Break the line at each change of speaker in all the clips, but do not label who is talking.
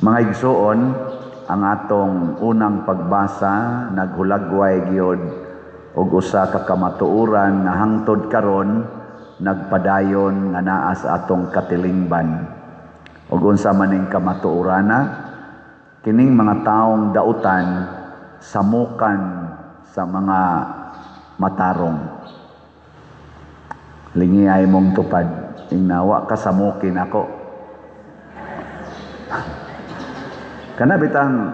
Mga igsuon, ang atong unang pagbasa naghulagway gyud og usa ka kamatuoran nga hangtod karon nagpadayon nga naa sa atong katilingban. Ug unsa man ning kamatuorana? Kining mga taong dautan, samukan sa mga matarong. Lingi mong tupad, ingna, "Wa ka samukin ako." Kana bitang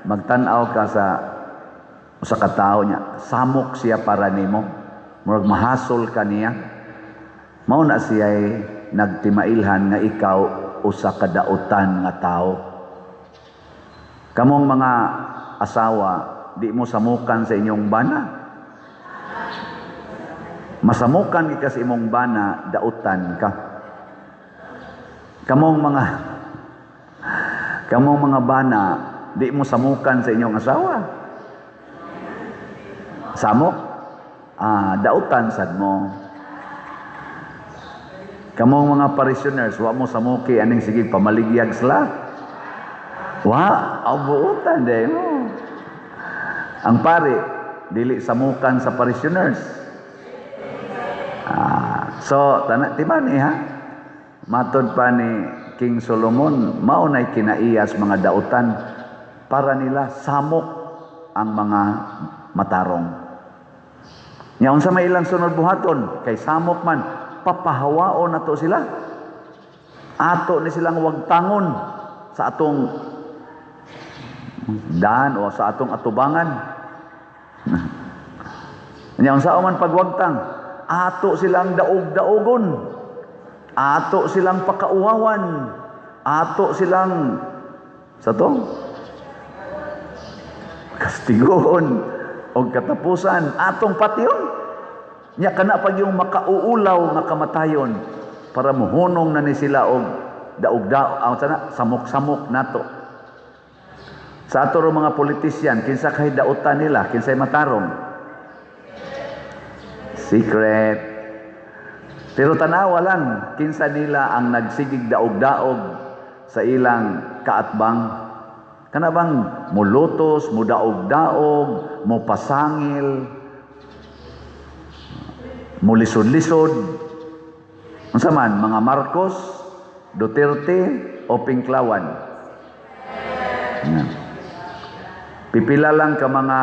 magtan-aw ka sa usa ka tawo niya, samok siya para nimo. Murag mahasol ka niya. Mao na siya'y nagtimailhan nga ikaw usa ka dautan nga tao. Kamong mga asawa, di mo samukan sa inyong bana. Masamukan ka sa imong bana, dautan ka. Kamong mga bana, di mo samukan sa inyong asawa. Samok? Ah, dautan sad mo. Kamong mga parishioners, wa mo samuki aning sige pamaligyag sila. Wa, abuutan de mo. Ang pari, dili samukan sa parishioners. Ah, so tana timani ha. Matod pa ni King Solomon, mao nay kinaiyas mga dautan, para nila samok ang mga matarong. Nya unsa may ilang sunod buhaton? Kay samok man, papahawaon nato sila. Ato ni silang wagtangon sa atong daan o sa atong atubangan. Nya unsa man pagwagtang? Ato silang daog-daogon. Ato silang pakauwawan. Ato silang sa to kastigon o katapusan atong patyon. Nya kana pag yung makauulaw nga kamatayon para muhunong na ni sila og daog-daog ang sana samok-samok nato. Sa ato ro mga politisyan, kinsa kay dautan nila, kinsay matarong? Secret. Pero tanawa lang kinsa nila ang nagsigig daog-daog sa ilang kaatbang. Kana bang mulutos, mudaog-daog, mupasangil, mulisod-lisod. Unsa man, mga Marcos, Duterte o Pinklawan? Yan. Pipila lang ka mga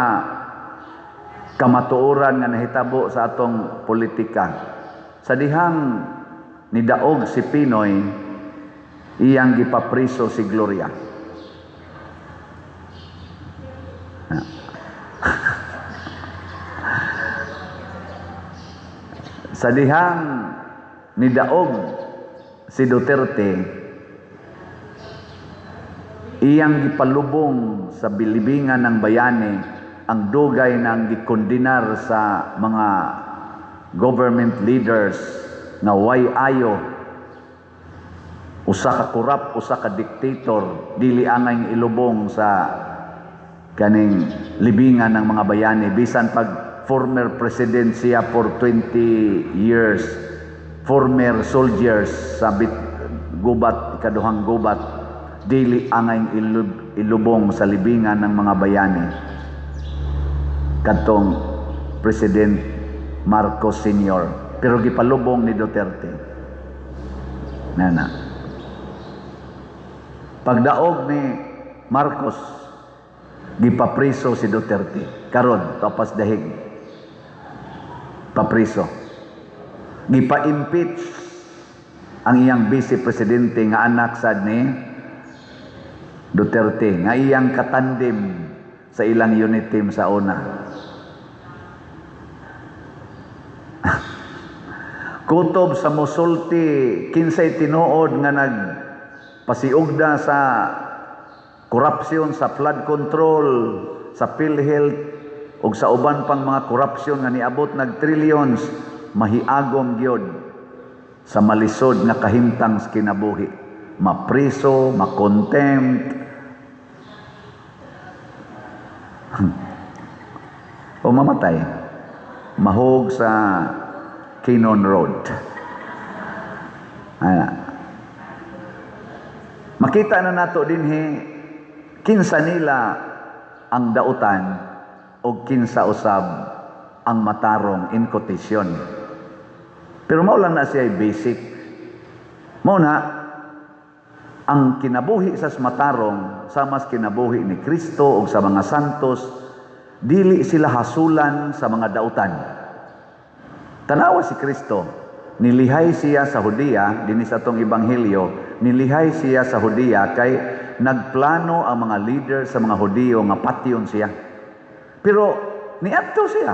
kamatuoran nga nahitabo sa atong politika. Sa dihang nidaog si PNoy, iyang gipapriso si Gloria. Sa dihang nidaog si Duterte, iyang gipalubong sa bilibingan ng bayani ang dugay ng gikondenar sa mga government leaders nga way ayo, usa ka korap, usa ka dictator, dili angay ilubong sa kaning libingan ng mga bayani bisan pag former president siya for 20 years, former soldiers sa bit, gubat, ikaduhang gubat, dili angay ilubong sa libingan ng mga bayani kadtong President Marcos Sr., pero gipalubong ni Duterte. Nana pagdaog ni Marcos, gipapriso si Duterte. Karon tapas dahig, papriso, gipa-impeach ang iyang vice presidente nga anak sad ni Duterte nga iyang katandem sa ilang unit team sa una. Kutob sa musulti kinsay tinuod nga nagpasiugda sa korupsyon sa flood control, sa PhilHealth ug sa uban pang mga korupsyon nga niabot nag trillions, mahiagom gyud sa malisod nga kahimtang sa kinabuhi, mapriso, makontempt o mamatay, mahog sa Kennon Road. Ana. Makita na nato dinhi kinsa nila ang dautan o kinsa usab ang matarong, in quotation. Pero mao lang na siya basic. Mao na ang kinabuhi sa matarong, sa mas kinabuhi ni Kristo o sa mga santos, dili sila hasulan sa mga dautan. Tanawa si Kristo, nilihay siya sa Judea, dinhi sa atong ebanghelyo, nilihay siya sa Judea kay nagplano ang mga leader sa mga Hudiyo nga patyon siya. Pero niadto siya.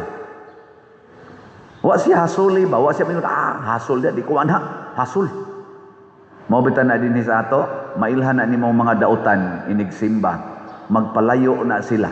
Wa siya hasuli ba? Wa siya mingon, "Ah, hasol dia, di ko ana, hasol." Mao bitan na dinhi sa ato, mailhan na nimo mga dautan inigsimba, magpalayo na sila.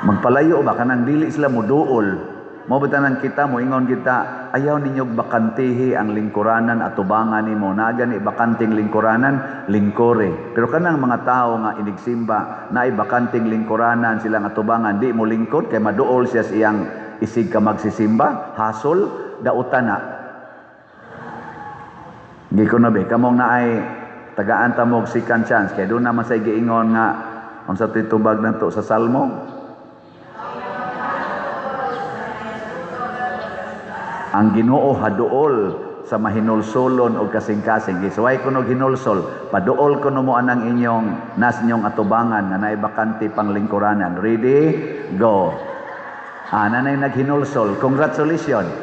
Magpalayo ba, kanang dili sila muduol. Mao bitanan kita moingon kita, ayaw ninyo bakantihi ang lingkuranan at tubangan nimo. Naa gani bakanting lingkuranan, lingkore. Pero kanang mga tao nga inigsimba, naay bakanting lingkuranan sila nga tubangan, di mo lingkod kay maduol siya sa iyang isig ka magsisimba, hasol, dautan na. Gi ko na be, kamong naay tagaan ta mo og second chance kay doon naman sa giingon nga unsa to'y tubag nato sa Salmo? Ang Ginoo haduol sa mahinulsolon og kasing-kasing. Gisuway ko nog hinulsol, paduol ko mo anang inyong nas inyong atubangan nga naay bakante pang lingkuranan. Ready? Go. Ah, nanay naghinulsol. Congratulations.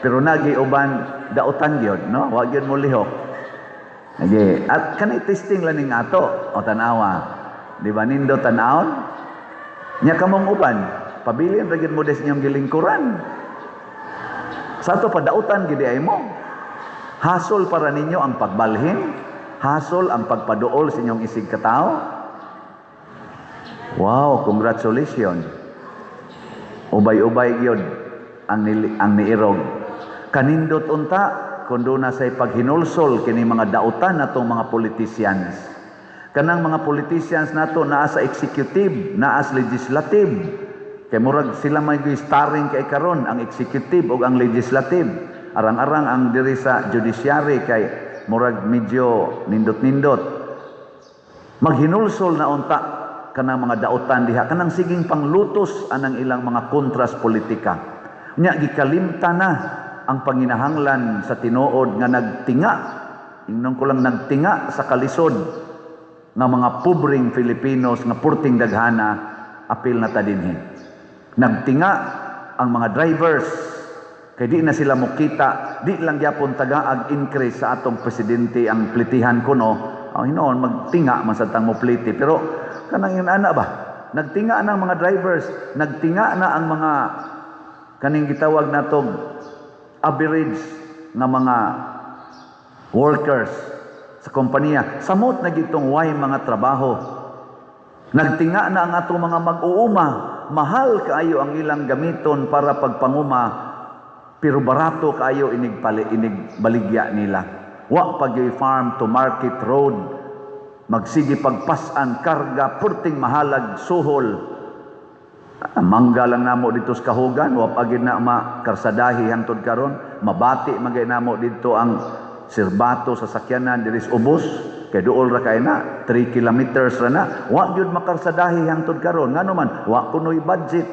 Pero nagi uban dautan gyud, no? Wa gyud mo lihok. Sige. At kani testing lang ning ato o tan-awa. Di ba nindo tan-awon? Nya kamong uban, pabilin ra gyud mo des inyong gilingkuran. Sa ato padautan gid ay mo. Hasol para ninyo ang pagbalhin, hasol ang pagpaduol sa inyong isig katao. Wow, congratulations. Ubay-ubay gyud ang niirog. Kanindot unta kung doon na say paghinulsol kini mga dautan natong mga politicians. Kanang mga politicians nato naa sa executive, naa sa legislative. Kay murag sila may starring kay karon ang executive ug ang legislative. Arang-arang ang diri sa judiciary kay murag medyo nindot-nindot. Maghinulsol na unta kanang mga dautan diha, kanang siging panglutos anang ilang mga kontras politika. Nya gikalimta na ang panginahanglan sa tinuod nga nagtinga, ingnon ko lang, nagtinga sa kalisod nga mga pobreng Filipinos nga purting daghana, apil na ta dinhi. Nagtinga ang mga drivers kay di na sila mokita, di lang gyapon tagaag increase sa atong presidente ang plitihan kuno. Oh, hinoon magtinga man sa tang mo pliti, pero kanang yun ana ba? Nagtinga na ang mga drivers, nagtinga na ang mga kaning gitawag natong average nga mga workers sa kompanya. Samot na gitong way mga trabaho. Nagtinga na ang atong mga mag-uuma. Mahal kaayo ang ilang gamiton para pagpanguma, pero barato kaayo inig pali, inig baligya nila. Wa pa gyud farm to market road. Magsige pagpasan karga, purting mahalag suhol. Ah, mangga lang namo dito sa Kahugan, wa pa gyud na makarsadahi hangtod karon. Mabati man gyud namo dito ang sirbato sa sakyanan diri sa ubos kay duol ra kay na 3 kilometers ra na, wa gyud makarsadahi hangtod karon. Ngano man wa kunoy budget?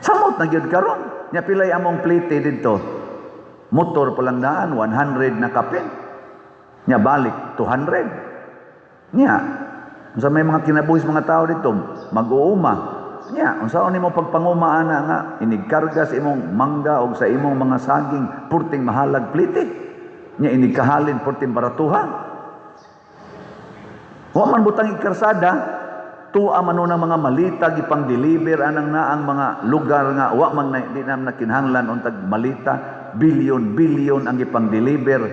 Samot na gyud karon. Nya pilay among plite didto? Motor pa lang daan 100 na kapin, nya balik 200. Nya unsa may mga kinabuhi sa mga tao dito mag-uuma? Nya unsaon nimo pagpanguma ana nga inigkarga sa imong mangga o sa imong mga saging, purting mahalag plite? Nya inigkahalin, purting baratuha. Wa man butang ikarsada, tuwa man ng mga malita gipang deliver anang naang mga lugar nga wa man na, di na nakinahanglan untag malita, bilyon bilyon ang gipang deliver.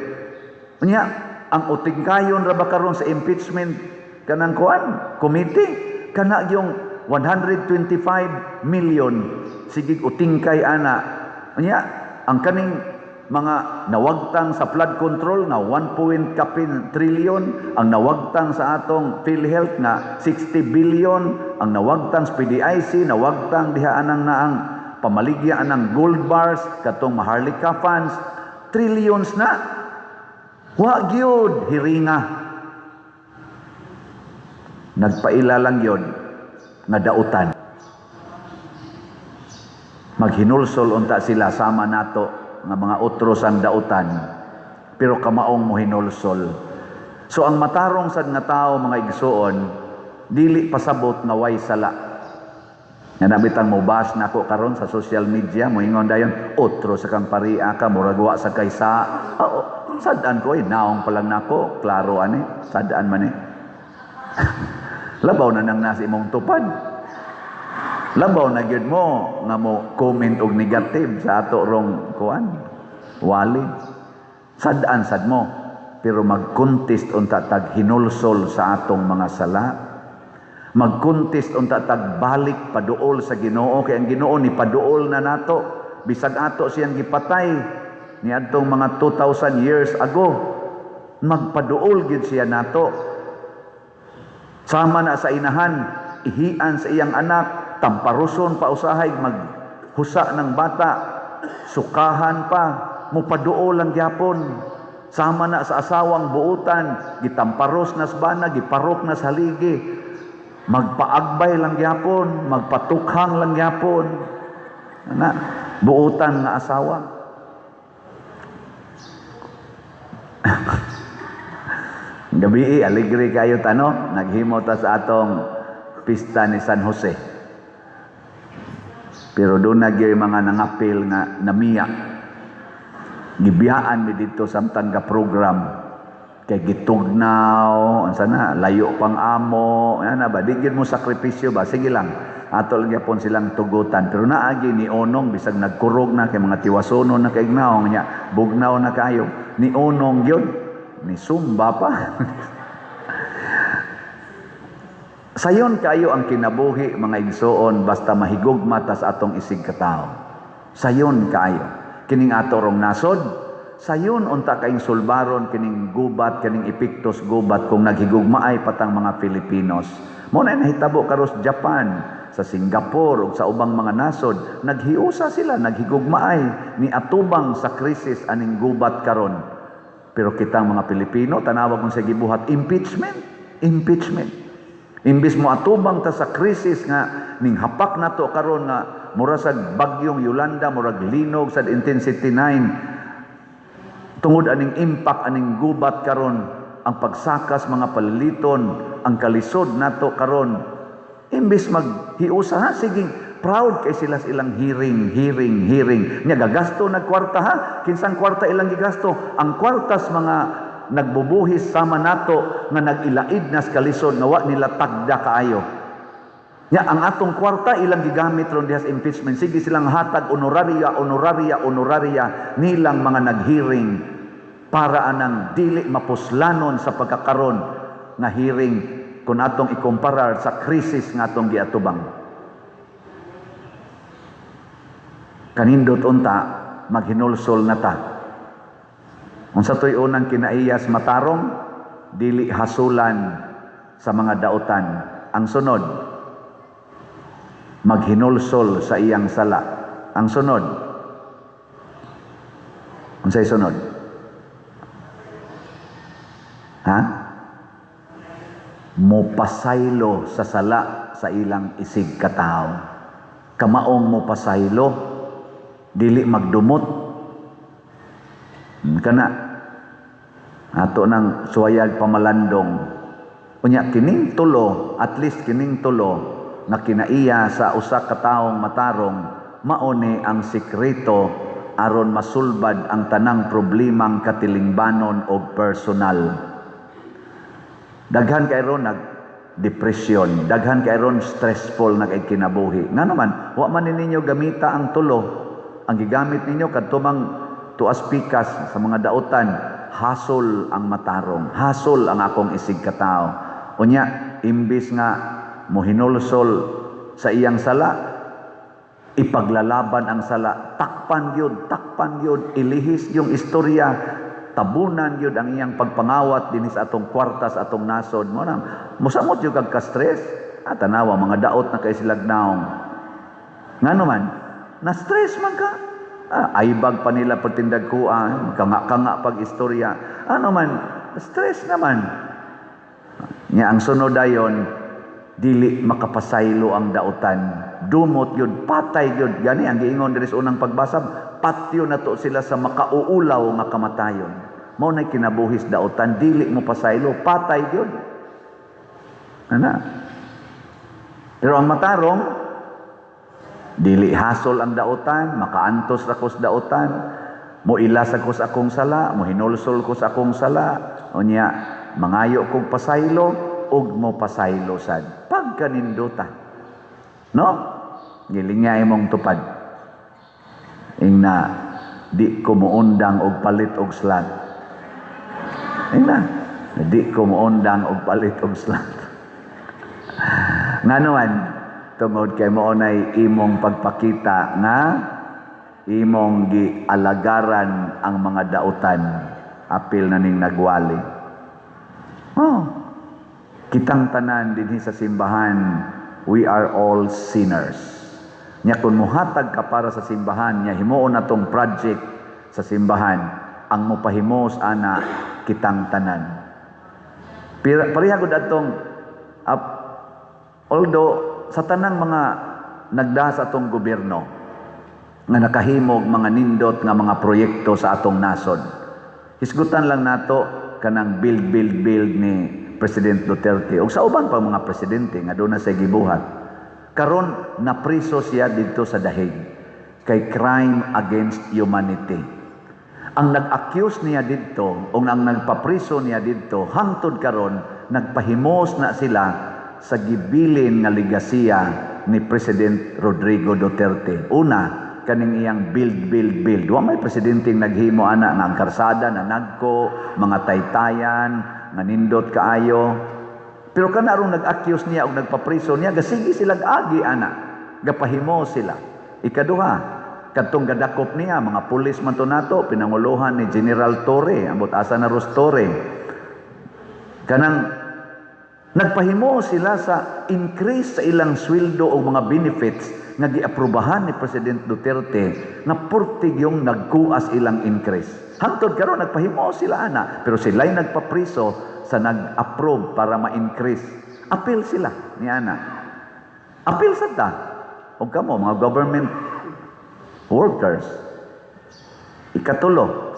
Nya ang utingkayon ra ba karon sa impeachment kanang kuan committee, kana yung 125 million sige utingkay ana. Nya ang kaning mga nawagtang sa flood control nga 1 point kapin trillion, ang nawagtang sa atong PhilHealth nga 60 billion, ang nawagtang sa PDIC, nawagtang diha anang naang pamaligya anang gold bars, katong Maharlika funds, trillions na. Wa gyud hiringa. Nagpaila lang yun nga dautan. Maghinulsol unta sila sama nato nga mga otro sang dautan, pero kamaong mo hinulsol. So ang matarong sad nga tao, mga igsuon, dili pasabot nga way sala. Nga nabitang mo bash nako karon sa social media, moingon dayon, otro sa kang paria ka, murag wa sa kaysa. Oo, sad-an ko eh, naong pa lang nako, klaro ani, sad-an man eh. Labaw na nang nasa imong tupad. Labaw na gyud mo nga mo comment og negative sa ato rong kuan. Wali. Sad-an sad mo, pero mag-contest unta tag hinulsol sa atong mga sala. Mag-contest unta tag balik paduol sa Ginoo, kay ang Ginoo ni paduol na nato, bisag ato siyang gipatay niadtong mga 2000 years ago, magpaduol gyud siya nato. Sama na sa inahan, ihian sa iyang anak, tamparuson pa usahay, maghusa ng bata, sukahan pa, mupaduol lang gyapon. Sama na sa asawang buutan, gitamparos na sa bana, giparok na sa haligi, magpaagbay lang gyapon, magpatukhang lang gyapon. Ana, buutan nga asawa. Gabi, alegre kayo tano, naghimo ta sa atong pista ni San Jose. Pero doon na gyud mga nangapil nga namiya. Gibiyaan mi dito samtang ga program. Kay gitugnaw, unsa na, layo pang amo, ana ba, di gyud mo sakripisyo ba, sige lang. Ato lang gyapon silang tugutan. Pero naagi ni Onong, bisag nagkurog na kay mga tiwasono na kay naong nya, bugnaw na kayo. Ni Onong gyud, ni Sumba pa. Sayon kayo ang kinabuhi, mga igsoon, basta mahigugma tas atong isig katao. Sayon kayo. Kining ato rong nasod, sayon unta kaing sulbaron kining gubat, kining epektos gubat kung naghigugmaay patang mga Filipinos. Mo na nahitabo karos Japan, sa Singapore ug sa ubang mga nasod, naghiusa sila, naghigugmaay ni atubang sa krisis aning gubat karon. Pero kitang mga Pilipino, tanawa kung sa gibuhat, impeachment, impeachment. Imbis mo atubang ta sa krisis nga ning hapak nato karon nga mura sa bagyong Yolanda, murag linog sa intensity 9, tungod aning impact aning gubat karon, ang pagsakas mga paliliton, ang kalisod nato karon, imbis maghiusa ha, sige, proud kay sila sa ilang hearing, hearing, hearing. Nya gagasto nagkwarta ha, kinsang kwarta ilang gigasto? Ang kwartas mga nagbubuhis sama nato nga nag-ilaid nas kalisod nga wa nila tagda kaayo. Nya ang atong kwarta ilang gigamit ron diha sa impeachment. Sige silang hatag honoraria, honoraria, honoraria nilang mga naghearing para anang dili mapuslanon sa pagkakaron nga hearing kung atong ikumparar sa krisis nga atong giatubang. Kanindot unta maghinulsol na ta. Unsa to'y unang kinaiyas matarong, dili hasulan sa mga dautan. Ang sunod, maghinulsol sa iyang sala. Ang sunod, unsay sunod? Ha? Mopasaylo sa sala sa ilang isig katawo. Kamaong mopasaylo, dili magdumot. Kana ato nang suwayag pamalandong. Unya kining tulo, at least kining tulo nga kinaiya sa usa ka taong matarong, maone ang sikreto aron masulbad ang tanang problemang katilingbanon og personal. Daghan kay ron nag depression, daghan kay ron stressful na kay kinabuhi. Nga naman, wa man ninyo gamita ang tulo. Ang gigamit ninyo kadto mang tuas pikas sa mga dautan, hasol ang matarong, hasol ang akong isig katao. Unya, imbis nga mohinulsol sa iyang sala, ipaglalaban ang sala, takpan gyud, ilihis yung istorya, tabunan gyud ang iyang pagpangawat dinhi sa atong kwarta sa atong nasod. Mo nang mosamot gyud kag ka-stress, at tanawa mga daot na kay silag naong. Ngano man, na-stress man ka. Aybag pa nila pagtindag kuan, kanga-kanga pag istorya. Ano man, stress naman. Nya ang sunod dayon, dili makapasaylo ang dautan. Dumot yun, patay yun. Gani ang giingon diri sa unang pagbasa, patyo na to sila sa makauulaw nga kamatayon. Mao nay kinabuhis dautan, dili mo pasaylo, patay yun. Ana. Pero ang matarong, dili hasol ang dautan, makaantos ra ko sa dautan, moila sa ko sa akong sala, mohinulsol ko sa akong sala, unya mangayo kog pasaylo, ug mo pasaylo sad. Pagkanindota. No? Gilingya imong tupad. Ingna di ko muundang og palit og slot. Ingna di ko muundang og palit og slot. Ngano man, tungod kay mao nay imong pagpakita nga imong gialagaran ang mga dautan, apil na ning nagwali. Oh, kitang tanan dinhi sa simbahan, we are all sinners. Nya kung muhatag ka para sa simbahan, nya himuon natong project sa simbahan, ang mopahimos ana kitang tanan. Pero pareha gud atong although sa tanang mga nagda sa atong gobyerno nga nakahimog mga nindot nga mga proyekto sa atong nasod. Hisgutan lang nato kanang build, build, build ni President Duterte o sa uban pa mga presidente nga doon na sa gibuhat. Karon napriso siya didto sa Dahig kay crime against humanity. Ang nag-accuse niya didto o ang nagpapriso niya didto, hangtod karon nagpahimos na sila sa gibilin nga legasiya ni President Rodrigo Duterte. Una, kaning iyang build, build, build. Wa may presidenteng naghimo ana nga ang karsada na nagko, mga taytayan, nga nindot kaayo. Pero kanarong nag-accuse niya og nagpapriso niya, gasigi sila agi ana. Gapahimo sila. Ikaduha, kadtong gadakop niya, mga pulis man to nato, pinanguluhan ni General Torre, ambot asa na Ros Torre. Kanang nagpahimo sila sa increase sa ilang sweldo o mga benefits nga giaprobahan ni President Duterte nga purtig yung nagkuas ilang increase. Hangtod karon nagpahimo sila ana, pero sila'y nagpapriso sa nag-approve para ma-increase. Apil sila ni ana. Apil sa ta. O kamo mga government workers. Ikatulo,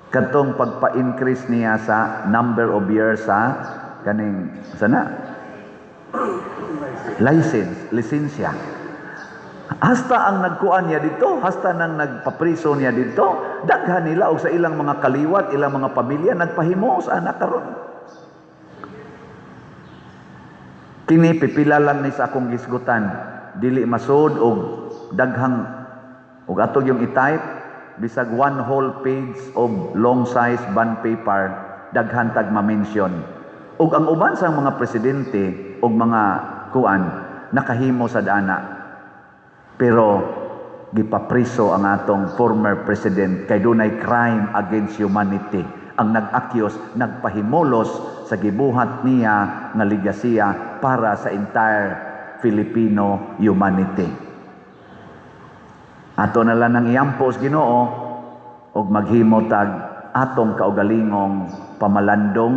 kadtong pagpa-increase niya sa number of years sa kaning sana license, lisensya. Hasta ang nagkuan niya dito, hasta nang nagpapriso niya dito, daghan nila og sa ilang mga kaliwat, ilang mga pamilya nagpahimo sa anak karon. Kini pipila lang ni sa akong gisgutan, dili masud og daghang og atog yung i-type bisag one whole page of long size bond paper, daghan tag ma-mention. Og ang uban sa mga presidente og mga kuan nakahimo sa dana. Pero gipapriso ang atong former president kay dunay crime against humanity. Ang nag-accuse, nagpahimulos sa gibuhat niya nga legasiya para sa entire Filipino humanity. Ato na lang ang iampo sa Ginoo og maghimo tag atong kaugalingong pamalandong,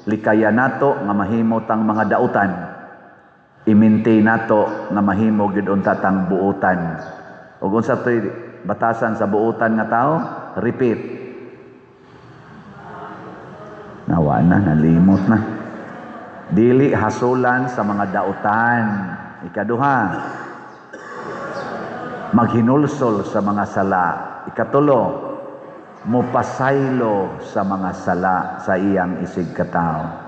likaya nato nga mahimo tang mga dautan. I-maintain nato nga mahimo gyud unta tang buotan. Ug unsa toy batasan sa buotan nga tao? Repeat. Nawa na, nalimot na. Dili hasulan sa mga dautan. Ikaduha, maghinulsol sa mga sala. Ikatulo, mupasaylo sa mga sala sa iyang isig katao.